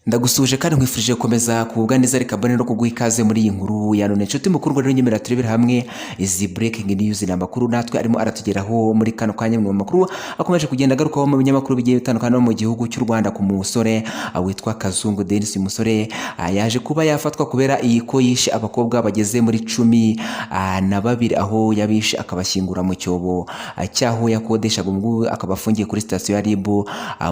Ndagusuje kandi nkwifurije gukomeza kugubwa neza. Reka mbone no kuguha ikaze muri iyi nkuru ya none, inshuti mukuru. Rero nyemera turebere hamwe izi breaking news. Ni amakuru natwe arimo aratugeraho muri kano kanya, mu makuru akomeje kugenda agarukaho mu binyamakuru bigiye bitandukanye no mu gihugu cy'u Rwanda, ku musore witwa Kazungu Denis. Uyu musore yaje kuba yafatwa kubera iyi ko yishe abakobwa bageze muri 12, aho yabishe akabashyingura mu cyobo cyaho yakodeshaga. Ubu akaba afungiye kuri sitasiyo ya RIB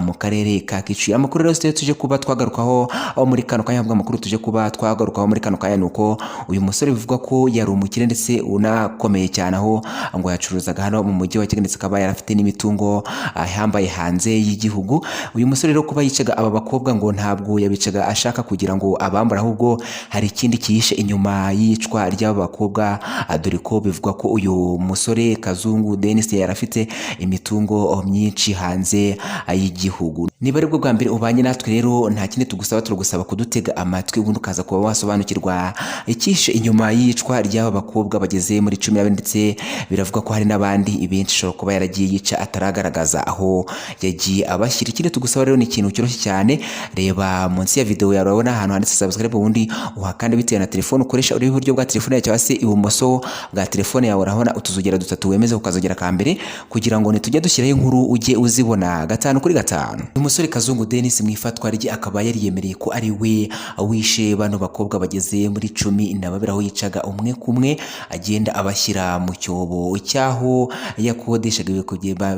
mu karere ka Kicukiro. Amakuru rero tuje kuba twagarukaho aho muri kano kanya, avuga amakuru tuje kuba twagarukaho muri kano kanya, nuko uyu musore bivugwa ko yari umukire ndetse unakomeye cyane, aho ngo yacuruzaga hano mu mujyi wa Kigali, ndetse akaba yarafite n'imitungo ihambaye hanze y'igihugu. Uyu musore rero kuba yicaga aba bakobwa, ngo ntabwo yabicaga ashaka kugira ngo abambure, ahubwo hari ikindi kihishe inyuma y'iyicwa ry'aba bakobwa, dore ko bivugwa ko uyu musore Kazungu Denis yari afite imitungo myinshi hanze y'igihugu. Niba aribwo bwa mbere ubanye natwe rero, nta kindi tugusaba, turagusaba kudutega amatwi, ubundi ukaza kuba wasobanukirwa icyishe inyuma y'iyicwa ry'aba bakobwa bageze muri 12, ndetse biravuga ko hari n'abandi benshi ashobora kuba yaragiye yica ataragaragaza aho yagiye abashyira. Ikindi tugusaba rero ni ikintu cyoroshye cyane: reba munsi ya video yawe, urabona ahantu handitse subscribe, ubundi uhakanda bitewe na telefone ukoresha. Uri iburyo bwa telefone yawe cyangwa se ibumoso bwa telefone yawe, urabona utuzugera dutatu, wemeze ukazogera ka mbere kugira ngo nitujya dushyiraho inkuru ujye uzibona gatanu kuri gatanu. Uyu musore Kazungu Denis, mu ifatwa rye akaba yari yemereye ko ari we wishe bano bakobwa bageze muri 12, aho yicaga umwe kumwe agenda abashyira mu cyobo cyaho yakodeshaga.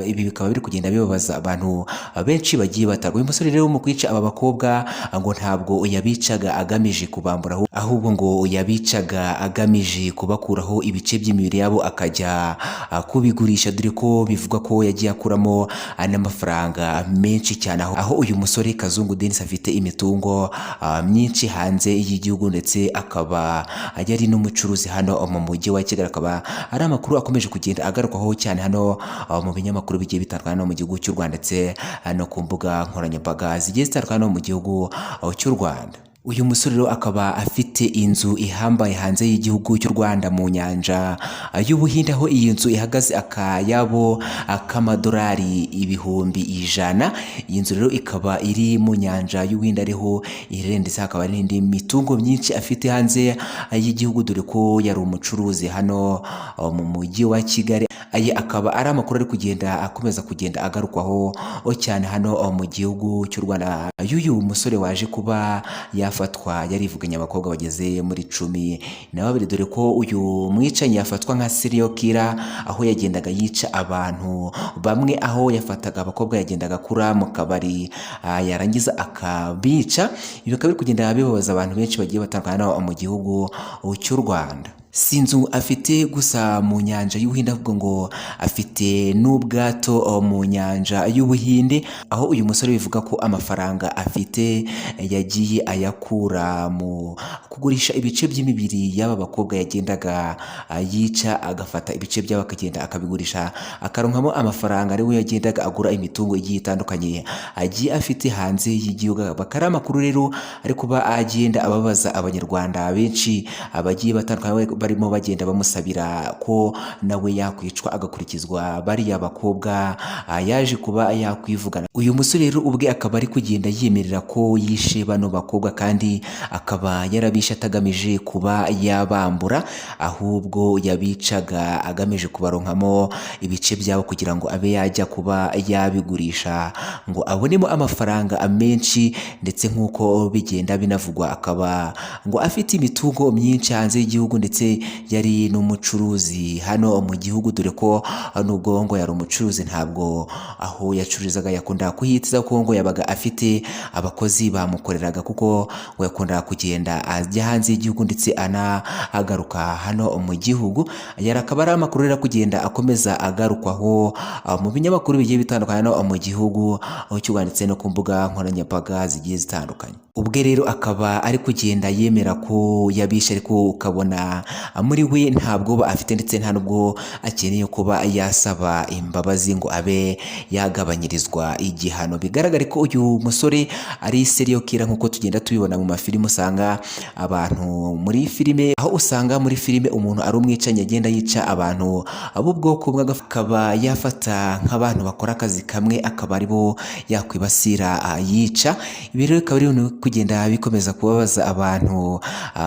Ibi bikaba biri kugenda bibabaza abantu benshi bagiye batarwa. Uyu musore rero mu kwica aba bakobwa, ngo ntabwo yabicaga agamije kubambura, ahubwo ngo yabicaga agamije kubakuraho ibice by'imibiri yabo akajya kubigurisha, dore ko bivugwa ko yagiye akuramo n'amafaranga menshi cyane, aho uyu musore Kazungu Denis afite imitungo myinshi hanze y'igihugu, ndetse akaba yari n'umucuruzi hano mu mujyi wa Kigali. Akaba ari amakuru akomeje kugenda agarukwaho cyane hano mu binyamakuru bigiye bitandukanye no mu gihugu cy'u Rwanda, ndetse no ku mbuga nkoranyambaga zigiye zitandukanye no mu gihugu cy'u Rwanda. Uyu musore rero akaba afite inzu ihambaye hanze y'igihugu cy'u Rwanda mu nyanja y'Ubuhinde, aho iyi nzu ihagaze akayabo k'amadolari 100,000. Iyi nzu rero ikaba iri mu nyanja y'Ubuhinde ariho iherereye, ndetse hakaba hari n'indi mitungo myinshi afite hanze y'igihugu, dore ko yari umucuruzi hano mu mujyi wa Kigali. Aya akaba ari amakuru ari kugenda akomeza kugenda agarukwaho cyane hano mu gihugu cy'u Rwanda, y'uyu musore waje kuba yafatwa yarivuganye abakobwa bageze muri 12, dore ko uyu mwicanyi yafatwa nka serial killer, aho yagendaga yica abantu bamwe, aho yafataga abakobwa yagendaga akura mu kabari, yarangiza akabica. Ibi bikaba biri kugenda bibabaza abantu benshi bagiye batandukanye hano mu gihugu cy'u Rwanda. Si inzu afite gusa mu nyanja y'Ubuhinde, ahubwo ngo afite n'ubwato mu nyanja y'Ubuhinde, aho uyu musore bivuga ko amafaranga afite yagiye ayakura mu kugurisha ibice by'imibiri y'aba bakobwa yagendaga yica, agafata ibice byabo akagenda akabigurisha, akaronkamo amafaranga ariwe yagendaga agura imitungo igiye itandukanye agiye afite hanze y'igihugu. Akaba ari amakuru rero ari kuba agenda ababaza Abanyarwanda benshi abagiye batandukanye, barimo bagenda bamusabira ko nawe yakwicwa agakurikizwa bariya bakobwa yaje kuba yakwivugana. Uyu musore rero ubwe akaba ari kugenda yemerera ko yishe bano bakobwa, kandi akaba yarabishe atagamije kuba yabambura, ahubwo yabicaga agamije kubaronkamo ibice byabo kugira ngo abe yajya kuba yabigurisha ngo abonemo amafaranga menshi. Ndetse nk'uko bigenda binavugwa, akaba ngo afite imitungo myinshi hanze y'igihugu, ndetse yari n'umucuruzi hano mu gihugu, dore ko nubwo ngo yari umucuruzi, ntabwo aho yacururizaga yakundaga kuhitiza, kuko ngo yabaga afite abakozi bamukoreraga, kuko ngo yakundaga kugenda ajya hanze y'igihugu ndetse anagaruka hano mu gihugu. Yari akaba ari amakuru rero kugenda akomeza agarukwaho mu binyamakuru bigiye bitandukanye hano mu gihugu cy'u Rwanda, ndetse no ku mbuga nkoranyambaga zigiye zitandukanye. Ubwe rero akaba ari kugenda yemera ko yabishe, ariko ukabona muri we nta bwoba afite, ndetse nta nubwo akeneye kuba yasaba imbabazi ngo abe yagabanyirizwa igihano. Bigaragare ko uyu musore ari serial killer, nk'uko tugenda tubibona mu mafilime. Usanga abantu muri filime, aho usanga muri filime umuntu ari umwicanyi, agenda yica abantu b'ubwoko bumwe, akaba yafata nk'abantu bakora akazi kamwe, akaba aribo yakwibasira yica. Ibi rero bikaba ari ibintu kugenda bikomeza kubabaza abantu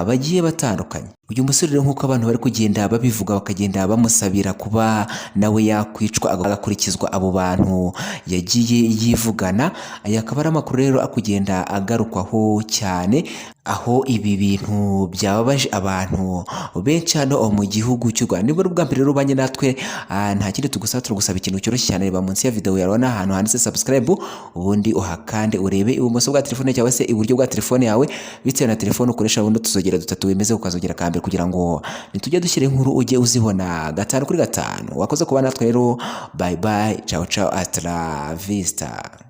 bagiye batandukanye. Uyu musore rero, nk'uko abantu bari kugenda babivuga, bakagenda bamusabira kuba nawe yakwicwa, agakurikizwa abo bantu yagiye yivugana. Aya akaba ari amakuru rero akugenda agarukwaho cyane, aho ibi bintu byababaje abantu benshi hano mu gihugu cy'u Rwanda. Niba ari ubwa mbere rero ubanye natwe, nta kindi tugusaba, turagusaba ikintu cyoroshye cyane. Reba munsi ya video yawe ahantu handitse "subscribe", ubundi uhakande, urebe ibumoso bwa telefone cyangwa se iburyo bwa telefone yawe bitewe na telefone ukoresha, ubundi tuzogera dutatu wemeze ukazogera ka mbere, kugira ngo nitujya dushyira inkuru ujye uzibona 5 kuri 5. Wakoze kuba natwe rero. Bye bye, ciao ciao, hasta la vista.